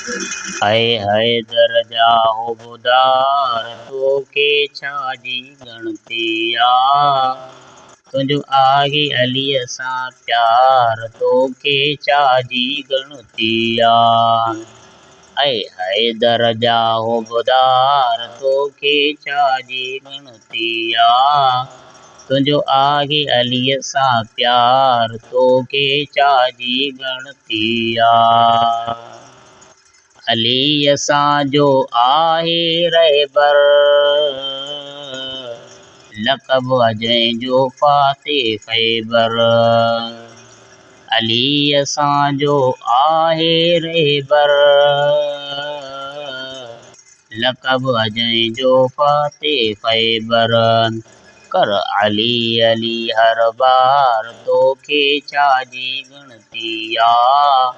اي حيدر جا حبدار، توکي ڇا جي ڳڻتي آ؟ تنهنجو آهي عليءَ سان پيار، توکي ڇا جي ڳڻتي آ؟ اي حيدر جا حبدار، توکي ڇا جي ڳڻتي آ؟ تنهنجو آهي عليءَ سان پيار، توکي ڇا جي ڳڻتي آ؟ علي اسان جو آهي رهبر، لقب جنهن جو فاتح خيبر. علي اسان جو آهي رهبر، لقب جنهن جو فاتح خيبر. ڪر علي علي هر بار، توکي ڇا جي ڳڻتي آ؟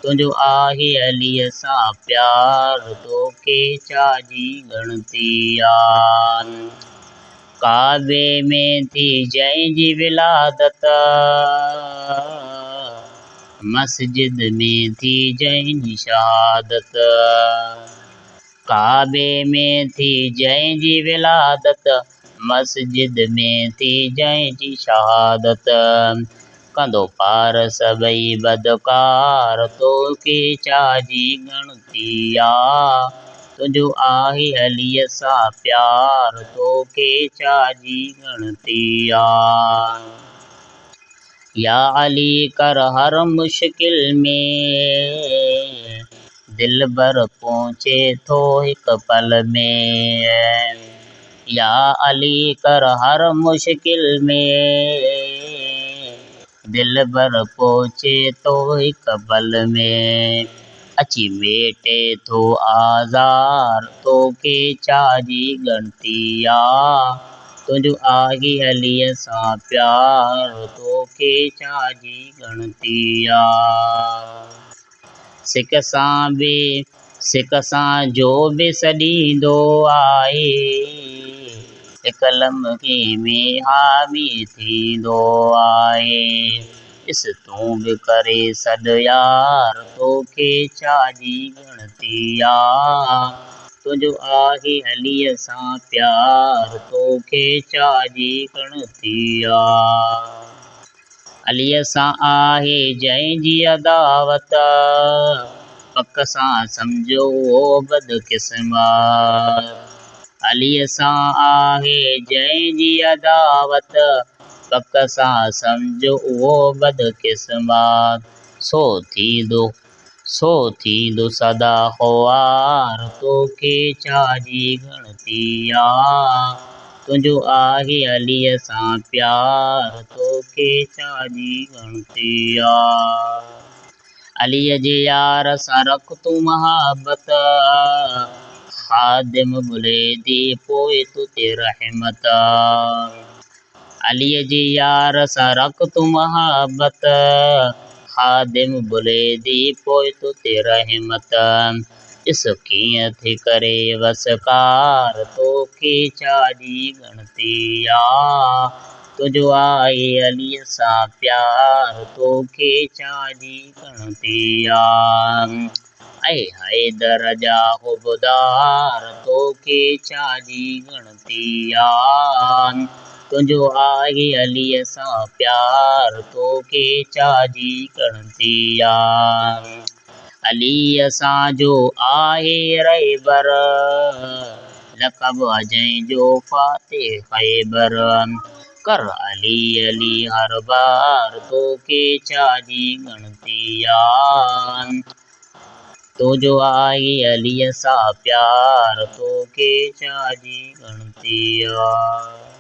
تنهنجو آهي عليءَ سان پيار، توکي ڇا جي ڳڻتي آ؟ ڪعبي ۾ ٿي جنهن جي ولادت، مسجد ۾ ٿي جنهن جي شهادت. ڪعبي ۾ ٿي جنهن جي ولادت، مسجد ۾ ٿي جنهن جي شهادت. ڪندو پار سڀئي بدڪار، توکي ڇا جي ڳڻتي آ؟ تنهنجو آهي عليءَ سان پيار، توکي ڇا جي ڳڻتي آ؟ يا علي ڪر هر مشڪل ۾، دلبر پهچي ٿو هڪ پل ۾. يا علي ڪر هر مشڪل ۾، دلبر پهچي ٿو هڪ پل ۾. اچي ميٽي ٿو آزار، توکي ڇا جي ڳڻتي آ؟ تنهنجو آهي عليءَ سان پيار، توکي ڇا جي ڳڻتي آ؟ سڪ سان به سڪ سان جو به سڏيندو آهي، هڪ لمحي ۾ حامي ٿيندو آهي. ڏس تون به ڪري سڏ يار، توکي ڇا جي ڳڻتي آ؟ تنهنجو آهي عليءَ سان پيار، توکي ڇا جي ڳڻتي آ؟ عليءَ سان آهي جنهن جي عداوت، پڪ سان سمجهو اهو بدقسمت. عليءَ سان آهي جنهن جي عداوت، پڪ سان سمجهو اهو بدقسمت. سو ٿيندو سدا خوار، توکي ڇا جي ڳڻتي آ؟ تنهنجو آهي عليءَ سان پيار، توکي ڇا جي ڳڻتي آ؟ عليءَ جي يار سان رک تون محبت، خادم بليدي پوءِ تو تي رحمت. عليءَ جي يار سان رک تون محبت، خادم بليدي پوءِ تو تي رحمت. ڏس ڪيئن ٿي ڪري وسڪار، توکي ڇا جي ڳڻتي آ؟ تنهنجو آهي عليءَ سان پيار، توکي ڇا جي ڳڻتي آ؟ اي حيدر جا حبدار، توکي ڇا جي ڳڻتي آ؟ تنهنجو آهي عليءَ سان پيار، توکي ڇا جي ڳڻتي آ؟ علي اسان جو آهي رهبر، لقب جنهن جو فاتح خيبر. ڪر علي علي هر بار، توکي ڇا جي ڳڻتي آ؟ تنهنجو آهي عليءَ سان پيار، توکي ڇا جي ڳڻتي آ؟